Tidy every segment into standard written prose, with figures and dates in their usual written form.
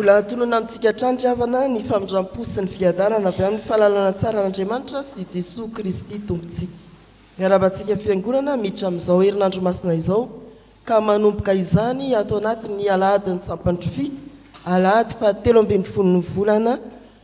Mbola tononina amintsika hatrany ry havana ny famindram-po sy ny fiadanana avy amin'ny fahalalana tsara an'Andriamanitra sy Jesoa Kristy Tompontsika. Miarahaba antsika Fiangonana miditra amin'izao herinandro masina izao ka manomboka izany ato anatin'ny alahadin'ny Sampandrofia, alahady faha 13n'ny volana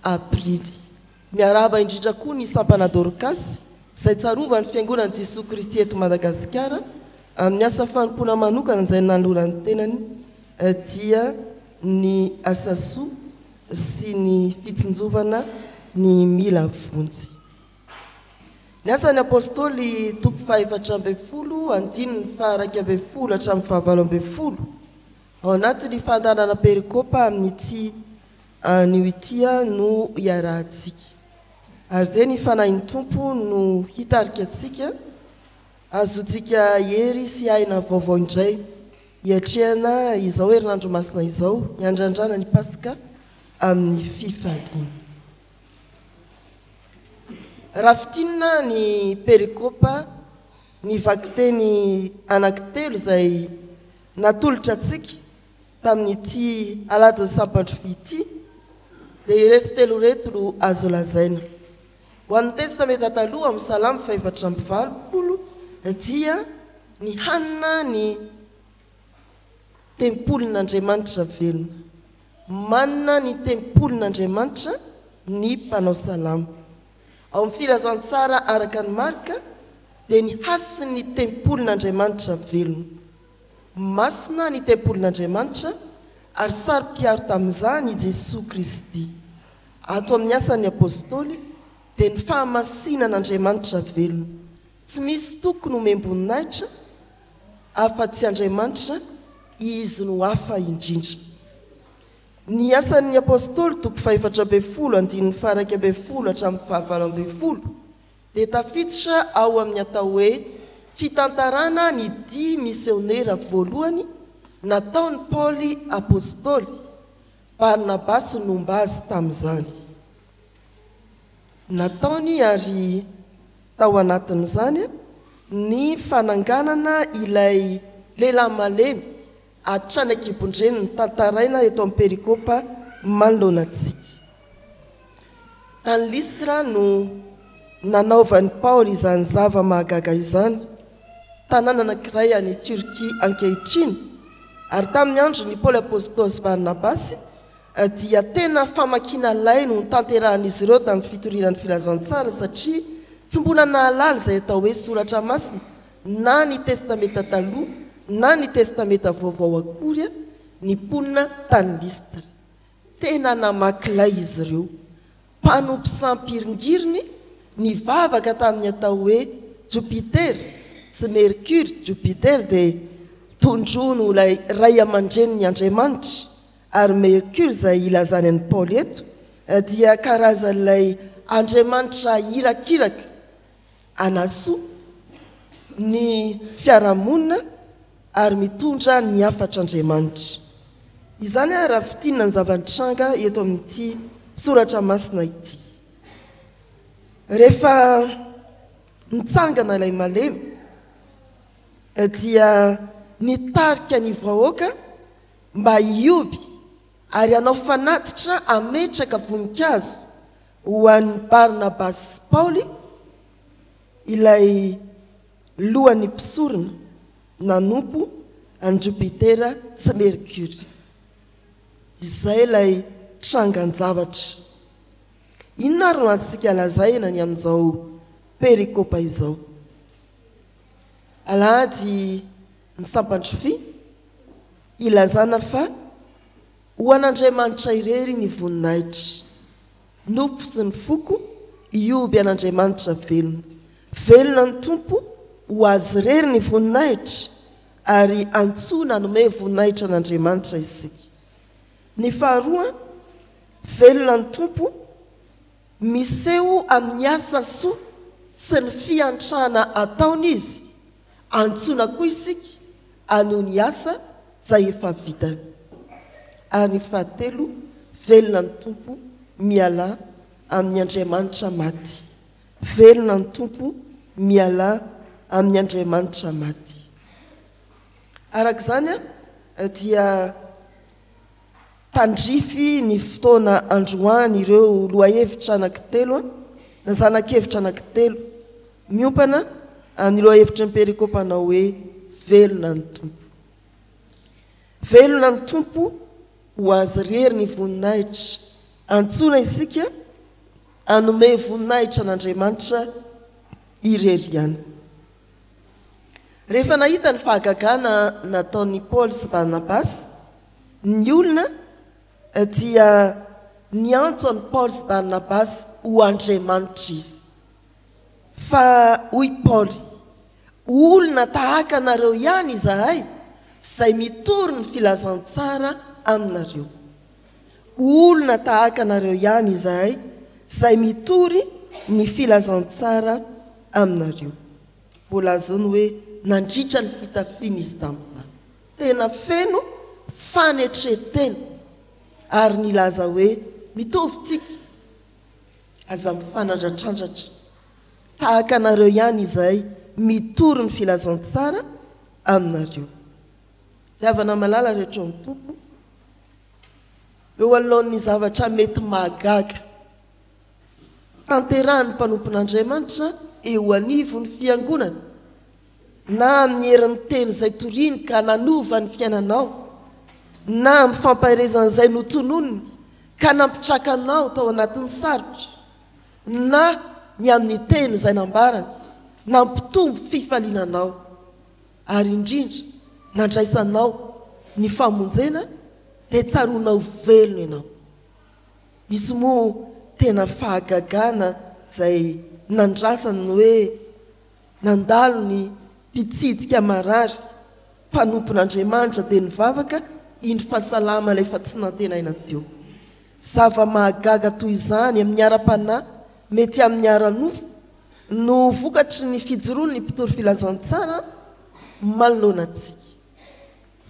aprily. Miarahaba indrindra koa ny Sampana Dorkasy izay tsarovan'ny Fiangonan'i Jesoa Kristy eto Madagasikara amin'ny asa fanompoana manokana izay nanolorany tenany dia ny asa soa sy ny fitsinjovana ny mila vonjy. Ny Asan'ny Apostoly toko faha-14 andininy faha-11 hatramin'ny faha-18 ao anatin'ny fandaharana perikopa amin'ity Anio ity no iarahantsika. Ary dia ny Fanahin'ny Tompo no hitarika antsika hahazoantsika hery sy aina vaovao indray hiatrehana izao herinandro masina izao, hiandrandrana ny Paska amin'ny fifaliana. Raha fintinina ny perikopa, ny vakiteny anankitelo izay natolotra antsika, Tamin'ity alahadin'ny Sampandrofia ity dia ireto telo ireto no azo lazaina. Ho an'ny Testamenta Taloha amin'ny Salamo faha-84 dia ny hanina ny tempolin'Andriamanitra velona. Manina ny tempolin'Andriamanitra ny mpanao salamo. Ao amin'ny Filazantsara araka an'i Marka dia ny hasin'ny tempolin'Andriamanitra velona. Masina ny tempolin'Andriamanitra ary saro-piaro tamin'izany i Jesoa Kristy. Ato amin'ny Asan'ny Apostoly dia ny fahamasinan'Andriamanitra velona. Tsy misy tokony homem-boninahitra afa-tsy Andriamanitra, Izy no hafa indrindra. Ny Asan'ny Apostoly toko faha-14 andininy faha-11 hatramin'ny faha-18. dia tafiditra ao amin'ny atao hoe fitantarana ny dia misionera voalohany nataon'i Paoly Apostoly, Barnabasy nomba azy tamin'izany. Nataony ary tao anatin'izany ny fananganana ilay lehilahy malemy hatrany an-kibon-dreniny tantaraina eto amin'ny perikopa manoloana antsika. Tany Lystra no nanaovan'i Paoly izany zava-mahagaga izany, tanàna anankiray any Turquie ankehitriny, ary tamin'ny andron'i Paoly Apostoly sy Barnabasy dia tena famakiana lay no notanterahan'izy ireo tamin'ny fitoriana ny filazantsara satria tsy mbola nahalala izay atao hoe soratra masina na ny Testamenta Taloha na ny Testamenta Vaovao akory ny mponina tany Lystra. Tena namaky lay izy ireo. Mpanompo sampy hiringiriny nivavaka tamin'ny atao hoe Jupiter sy Mercury, Jupiter dia tondroiny ho ilay ray aman-drenin'ny andriamanitra, ary Mercury izay ilazany an'i Paoly eto dia karazan'ilay andriamanitra irakiraka hanasoa ny fiarahamonina ary mitondra ny hafatr'Andriamanitra. Izany ary raha fintinina ny zava-nitranga eto amin'ity soratra masina ity. Rehefa nitsangana ilay malemy dia nitarika ny vahoaka mba hioby ary hanao fanatitra hametraka voninkazo ho an'i Barnabasy sy Paoly ilay lohan'ny mpisorona nanompo an'i Jopitera sy Merkory. Izay ilay trangan-javatra. Inona ary no azontsika lazaina ny amin'izao perikopa izao? Alahady ny sampan-drofia ilazana fa Ho an'Andriamanitra irery ny voninahitra. Nofo sy ny foko hihoby an'Andriamanitra velona. Velona ny Tompo, ho Azy irery ny voninahitra, ary antsoina hanome voninahitra an'Andriamanitra isika. Ny faharoa, velona ny Tompo, miseho amin'ny asa soa sy ny fiantrana ataony Izy, antsoina koa isika hanohy ny asa izay efa vitany. Ary ny fahatelo, velona ny Tompo, mialà amin'ny andriamanitra maty. Velona ny Tompo, mialà amin'ny andriamanitra maty. Araka izany dia. Tandrify ny fotoana androany ireo lohahevitra anankitelo na zana-kevitra anankitelo miompana amin'ny lohahevitry ny perikopa hanao hoe Velona ny Tompo. Velona ny Tompo, ho Azy irery ny voninahitra. Antsoina isika hanome voninahitra an'Andriamanitra irery ihany. Rehefa nahita ny fahagagana nataon'i Paoly sy Barnabasy ny olona dia niantso an'i Paoly sy Barnabasy ho andriamanitra izy. Fa hoy Paoly, Olona tahaka anareo ihany izahay izay mitory ny filazantsara aminareo. Olona tahaka anareo ihany izahay izay mitory ny filazantsara aminareo. Voalazany hoe nandritra ny fitafiana izy tamin'izany. Tena feno fanetren-tena ary nilaza hoe mitovy tsika. Aza mifanandratrandratra. Tahaka anareo ihany izahay mitory ny filazantsara aminareo. Ry havana malala rehetra ao amin'ny Tompo, eo anoloan'ny zavatra mety mahagaga tanterahin'ny mpanompon'Andriamanitra eo anivon'ny fiangonana, na amin'ny herin'ny teny izay toriny ka nanova ny fiainanao, na amin'ny fampaherezana izay notononiny ka nampitraka anao tao anatin'ny sarotra, na ny amin'ny teny izay nambarany nampitombo fifaliana anao, ary indrindra nandraisanao ny famonjena, dia tsaroanao velona ianao. Izy moa tena fahagagana izay nandrasany ny hoe nandalo ny mpitsidika marary, mpanompon'Andriamanitra dia nivavaka, indro fa salama ilay efa tsy nantenaina teo. Zava-mahagaga toy izany amin'ny ara-panahy, mety amin'ny ara-nofo, no vokatry ny fijoroan'ny mpitory filazantsara manoloana antsika.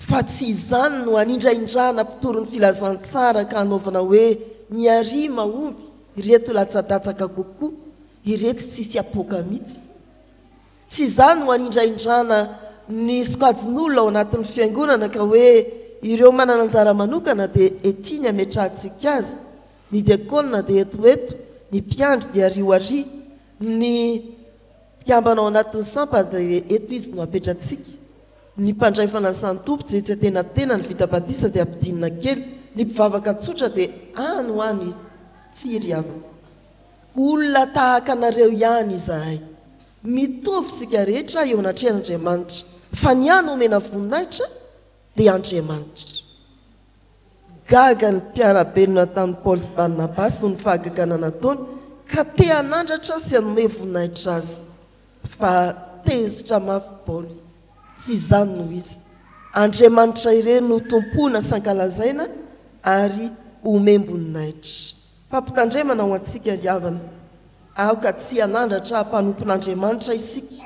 Fa tsy izany no hanindrahindrana mpitory ny filazantsara ka hanaovana hoe ny àry mahomby, ireto latsadatsaka kokoa, iretsy tsisy apoaka mihitsy. Tsy izany no hanindrahindrana ny sokajin'olona ao anatin'ny fiangonana ka hoe ireo manana anjara manokana dia ety ny hametrahantsika azy, ny diakona dia eto ho eto, ny mpiandry dia ary ho ary, ny mpikambana ao anatin'ny sampana dia eto izy no hapetratsika. Ny mpandray fanasan'ny Tompo tsy etsy antenatenany vita batisa dia ampidinina kely, ny mpivavaka tsotra dia any ho any izy. Tsia ry havana. Olona tahaka anareo ihany izahay. Mitovy isika rehetra eo anatrehan'Andriamanitra, fa ny hany omena voninahitra dia Andriamanitra. Gaga ny mpiara-belona tamin'i Paoly sy Barnabasy noho ny fahagagana nataony, ka te hanandratra sy hanome voninahitra azy. Fa tezitra mafy Paoly. Tsy izany no izy. Andriamanitra irery no tompoina sy ankalazaina ary omem-boninahitra. Fampitandremana ho antsika ry havana, aoka tsy hanandratra mpanompon'Andriamanitra isika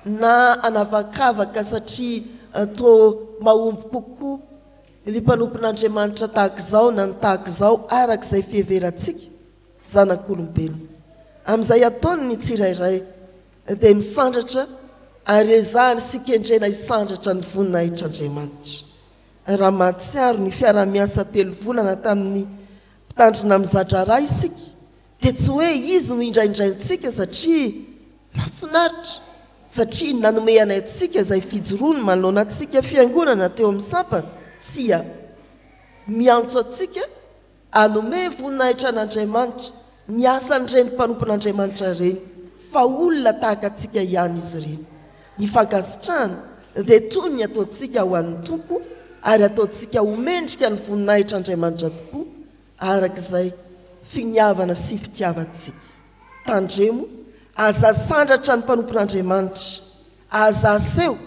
na hanavakavaka satria toa mahomby kokoa ny mpanompon'Andriamanitra tahak'izao na ny tahak'izao araka izay fiheverantsika zanak'olombelona. Amin'izay ataony ny tsirairay dia misandratra ary ezahany sy kendrena hisandratra ny voninahitr'Andriamanitra. Raha mahatsiaro ny fiaraha-miasa telovolana tamin'ny mpitandrina miza-draharaha isika dia tsy hoe izy no indraindraintsika satria mahafinaritra, satria nanome anay antsika izay fijoroany manoloana antsika fiangonana teo amin'ny sampana, tsia. Miantso antsika Hanome voninahitra an'Andriamanitra ny asan'ireny mpanompon'Andriamanitra ireny, fa olona tahaka antsika ihany izy ireny. Ny fankasitrahana dia toy ny ataontsika ho an'ny Tompo ary ataontsika ho mendrika ny voninahitr'Andriamanitra tokoa, araka izay finiavana sy fitiavantsika. Tandremo, aza asandratra ny mpanompon'Andriamanitra, aza aseho.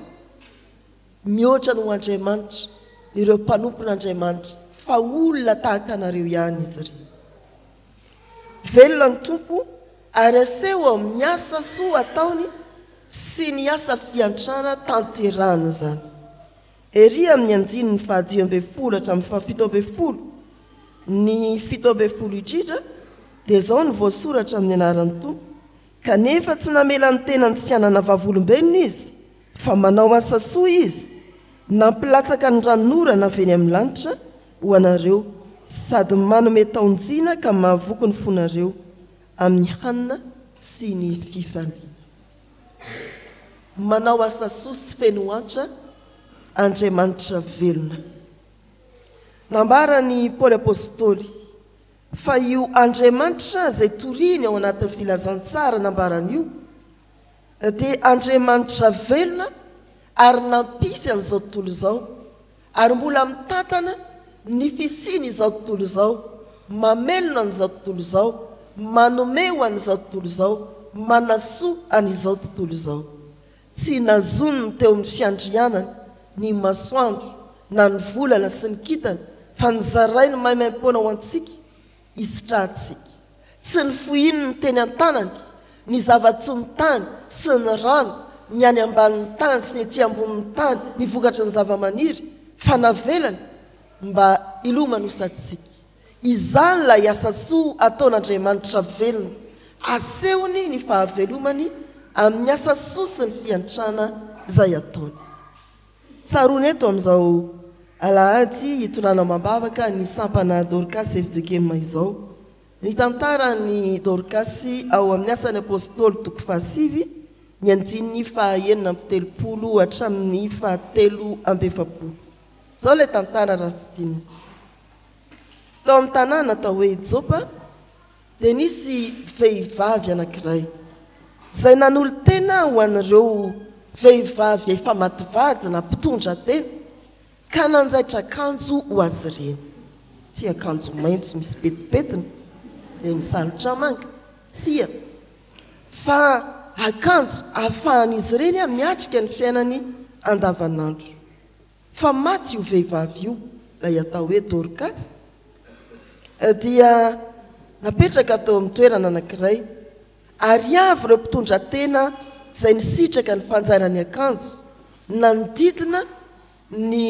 Mihoatra noho Andriamanitra ireo mpanompon'Andriamanitra fa olona tahaka anareo ihany izy ireo. Velona ny Tompo ary aseho ao amin'ny asa soa ataony sy ny asa fiantrana tanterahany izany. Ery amin'ny andininy fahadimy ambin'ny folo hatramin'ny fahafito ambin'ny folo, ny 17 indrindra, dia izao no voasoratra amin'ny anaran'ny Tompo, Kanefa tsy namela ny tenany tsy hanana vavolombelona izy, fa manao asa soa izy, nampilatsaka ny ranonorana avy eny amin'ny lanitra ho anareo, sady manome taon-jina ka mahavoky ny fonareo amin'ny hanina sy ny fifaliana. Manao asa soa sy feno antra Andriamanitra velona. Nambaran'i Paoly Apostoly fa io Andriamanitra izay toriny ao anatin'ny filazantsara nambarany io dia Andriamanitra velona ary nampisy an'izao tontolo izao ary mbola mitantana ny fisian'izao tontolo izao, mamelona an'izao tontolo izao, manome ho an'izao tontolo izao, manasoa an'izao tontolo izao. Tsy nazoniny teo amin'ny fiandrianany ny masoandro na ny volana sy ny kintana fa nozarainy maimaimpoana ho antsika hisitrahantsika. Tsy nofohininy ny teny an-tanany, ny zava-tsoa ny tany sy ny rano, ny any ambanin'ny tany sy ny ety ambonin'ny tany, ny vokatry ny zava-maniry, fa navelany mba hilomanosantsika. Izany ilay asa soa ataon'Andriamanitra velona. Asehony ny fahavelomany amin'ny asa soa sy ny fiantrana izay ataony. Tsaroana eto amin'izao alahady hitondrana amam-bavaka ny sampana Dorcas fjkm izao ny tantaran'i Dorkasy ao amin'ny Asan'ny Apostoly toko fahasivy, ny andininy faha 36 hatramin'ny faha 43. Izao ilay tantara raha fintinina. Tao amin'ny tanàna atao hoe Jopa dia nisy vehivavy anankiray izay nanolo-tena ho an'ireo vehivavy efa maty vady na mpitondra tena ka nanjaitra akanjo ho azy ireny. Tsy akanjo maitso misy pentipentina dia misalotra manga, tsia, fa akanjo ahafahan'izy ireny miatrika ny fiainany andavanandro. Fa maty io vehivavy io, ilay atao hoe Dorkasy, dia napetraka teo amin'ny toerana anankiray, ary avy ireo mpitondra tena izay nisitraka ny fanjairany akanjo nanodidina ny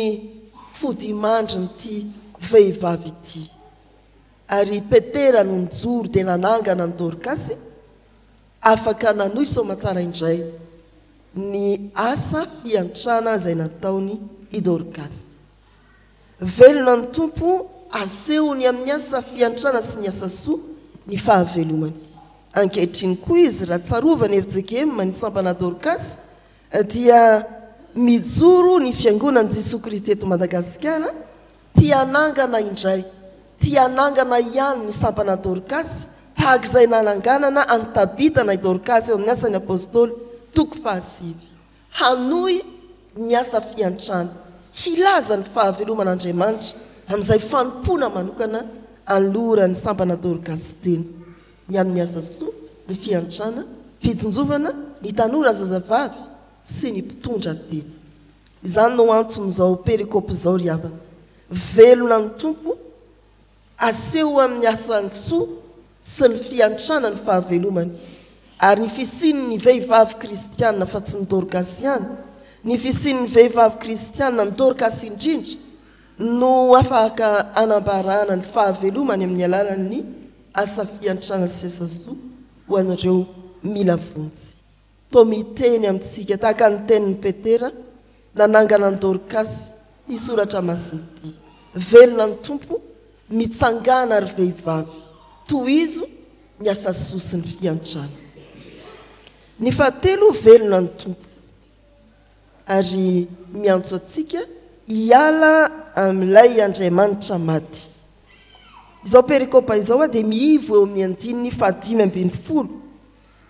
fodimandrin'ity vehivavy ity. Ary i Petera no nijoro dia nanangana an'i Dorkasy, afaka nanohy soamatsara indray ny asa fiantrana izay nataony i Dorkasy. Velona ny Tompo, asehony amin'ny asa fiantrana sy ny asa soa ny fahavelomany. Ankehitriny koa izy, raha tsarovana fjkm ny sampana Dorkasy, dia mijoro ny Fiangonan'i Jesoa Kristy eto Madagasikara, Tia hanangana indray, tia hanangana ihany ny sampana Dorkasy, tahaka izay nananganana an'i Tabita na i Dorkasy eo amin'ny Asan'ny Apostoly, toko fahasivy. Hanohy ny asa fiantrana, hilaza ny fahaveloman'Andriamanitra amin'izay fanompoana manokana anoloran'ny sampana Dorkasy tena, ny amin'ny asa soa, ny fiantrana, fitsinjovana ny tanora zazavavy sy ny mpitondra tena. Izany no antson'izao perikopa izao ry havana. Velona ny Tompo, aseho amin'ny asany soa sy ny fiantrana ny fahavelomany, ary ny fisian'ny vehivavy kristiana fa tsy ny Dorkasy ihany, ny fisian'ny vehivavy kristiana, ny Dorkasy indrindra, no afaka anambarana ny fahavelomany amin'ny alalan'ny asa fiantrana sy asa soa ho an'ireo mila vonjy. Toa miteny amintsika tahaka ny tenin'i Petera nanangana an'i Dorkasy ity soratra masina ity, Velona ny Tompo, mitsangàna ry vehivavy, tohizo ny asa soa sy ny fiantrana. Ny fahatelo, velona ny Tompo ary miantso antsika hiala amin'ilay Andriamanitra maty. Izao perikopa izao dia miivo eo amin'ny andininy fahadimy ambin'ny folo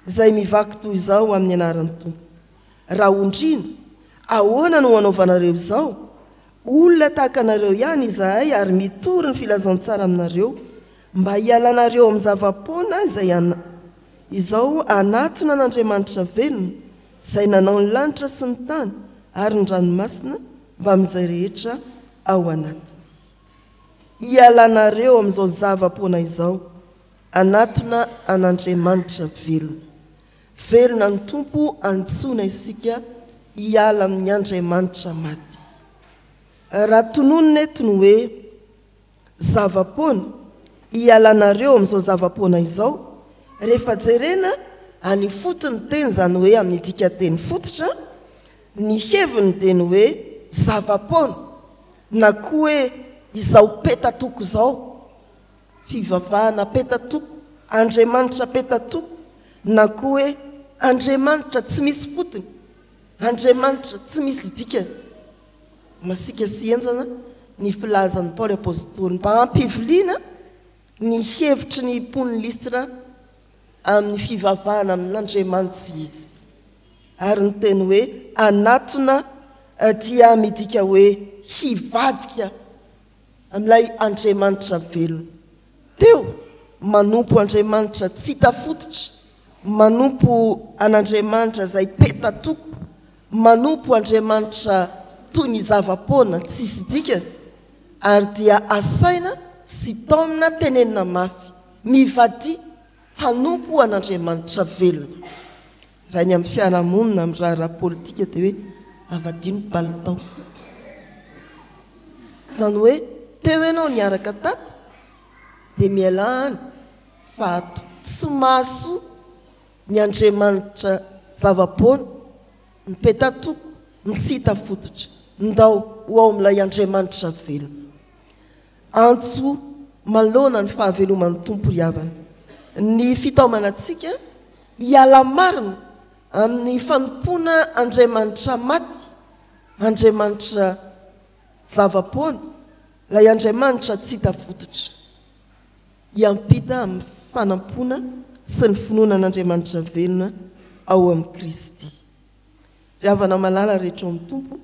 izay mivaky toy izao amin'ny anaran'ny Tompo, Raondriana, ahoana no anaovanareo izao? Olona tahaka anareo ihany izahay ary mitory ny filazantsara aminareo mba hialanareo amin'ny zava-poana izay izao hanatona an'Andriamanitra velona izay nanao ny lanitra sy ny tany ary ny ranomasina mbamin'izay rehetra ao anatiny. Hialanareo amin'izao zava-poana izao Hanatona an'Andriamanitra velona. Velona ny Tompo antsoina isika hiala amin'ny Andriamanitra maty. Raha tononina eto ny hoe zava-poana, hialanareo amin'izao zava-poana izao, rehefa jerena any ifotony ny teny, izany hoe amin'ny dikanteny fototra, ny heviny dia ny hoe zava-poana na koa hoe izao petatoko izao. Fivavahana petatoko, Andriamanitra petatoko, na koa hoe Andriamanitra tsy misy fotony, Andriamanitra tsy misy dikany. Masiaka sy henjana ny filazan'i Paoly Apostoly mba hampiviliana ny hevitry ny mponin'i Lystra amin'ny fivavahana amin'Andriamanitsy izy. Ary ny teny hoe hanatona dia midika hoe hivadika amin'ilay Andriamanitra velona. Teo, manompo Andriamanitra tsy hita fototra, manompo an'Andriamanitra izay peta-toko, manompo Andriamanitra toy ny zava-poana tsisy dikany, ary dia asaina sy taomina tenenina mafy, mivadia hanompo an'Andriamanitra velona. Raha ny amin'ny fiarahamonina, amin'ny raharaha politika dia hoe avadiho ny palitao. Izany hoe teo ianao niaraka tato dia mialà any fa ato tsy mahasoa ny Andriamanitra zava-poana, ny petatoko, ny tsy hita fototra. Ndao ho ao amin'ilay Andriamanitra velona. Antso manoloana ny fahaveloman'ny Tompo ry havana. Ny fitaomana antsika hiala marina amin'ny fanompoana Andriamanitra maty, Andriamanitra zava-poana, ilay Andriamanitra tsy hita fototra. Hiampita amin'ny fanampoana sy ny finoana an'Andriamanitra velona ao amin'i Kristy. Ry havana malala rehetra ao amin'ny Tompo,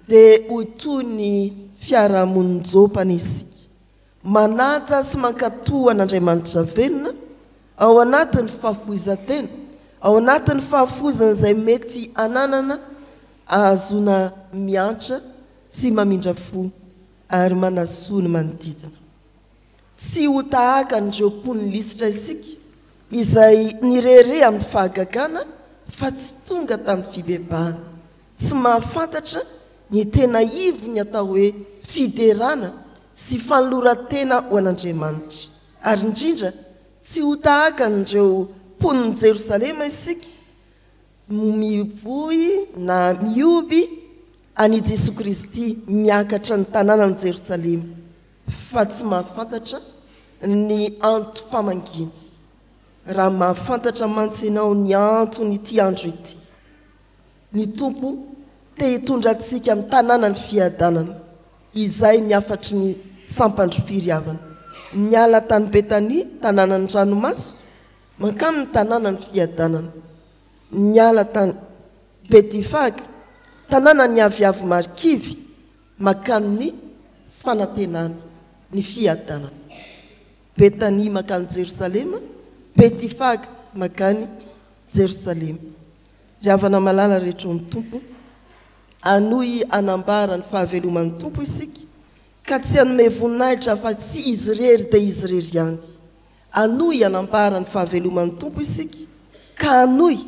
dia ho toy ny fiarahamonin'i Joba anie isika, manaja sy mankatò an'Andriamanitra velona ao anatin'ny fahafoizan-tena, ao anatin'ny fahafoizana izay mety hananana ahazoana miantra sy mamindra fo ary manasoa ny manodidina. Tsy ho tahaka an'ireo mponin'i Lystra isika, izay nirehareha amin'ny fahagagana fa tsy tonga tamin'ny fibebahana. Tsy mahafantatra ny tena ivon'ny atao hoe fiderana sy fanoloran-tena ho an'Andriamanitra. Ary indrindra, tsy ho tahaka an'ireo mponin'i Jerosalema isika, mivoy na mihoby an'i Jesoa Kristy miakatra ny tanànan'i Jerosalema, fa tsy mahafantatra ny antom-pamanginy. Raha mahafantatra mantsy ianao ny anton'ity andro ity, Ny Tompo te hitondra antsika amin'ny tanànan'ny fiadanana, izay ny hafatry ny sampandry firy havana. Niala tany Betania, tanànan'ny ranomaso, mankamin'ny tanànan'ny fiadanana. Niala tany Betifaga, tanànan'ny aviavy marikivy, mankamin'ny fanantenana, ny fiadanana. Betania mankany Jerosalema, Betifaga mankany Jerosalema. Ry havana malala rehetra ao amin'ny Tompo, hanohy hanambara ny fahaveloman'ny Tompo isika, ka tsy hanome voninahitra afa-tsy Izy irery dia Izy irery ihany. Hanohy hanambara ny fahaveloman'ny Tompo isika, ka hanohy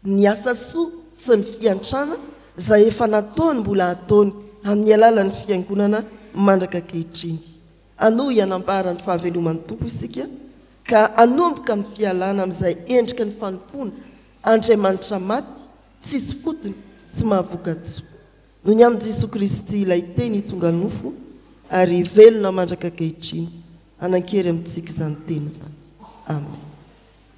ny asa soa sy ny fiantrana izay efa nataony mbola hataony amin'ny alalan'ny Fiangonana mandraka ankehitriny. Hanohy hanambara ny fahaveloman'ny Tompo isika, ka hanomboka amin'ny fialana amin'izay endriky ny fanompoana Andriamanitra maty, tsisy fotony, tsy mahavoka-tsoa. Noho ny amin'i Jesoa Kristy ilay Teny tonga nofo ary velona mandraka ankehitriny, hanan-kery amintsika izany Teny izany. Amen.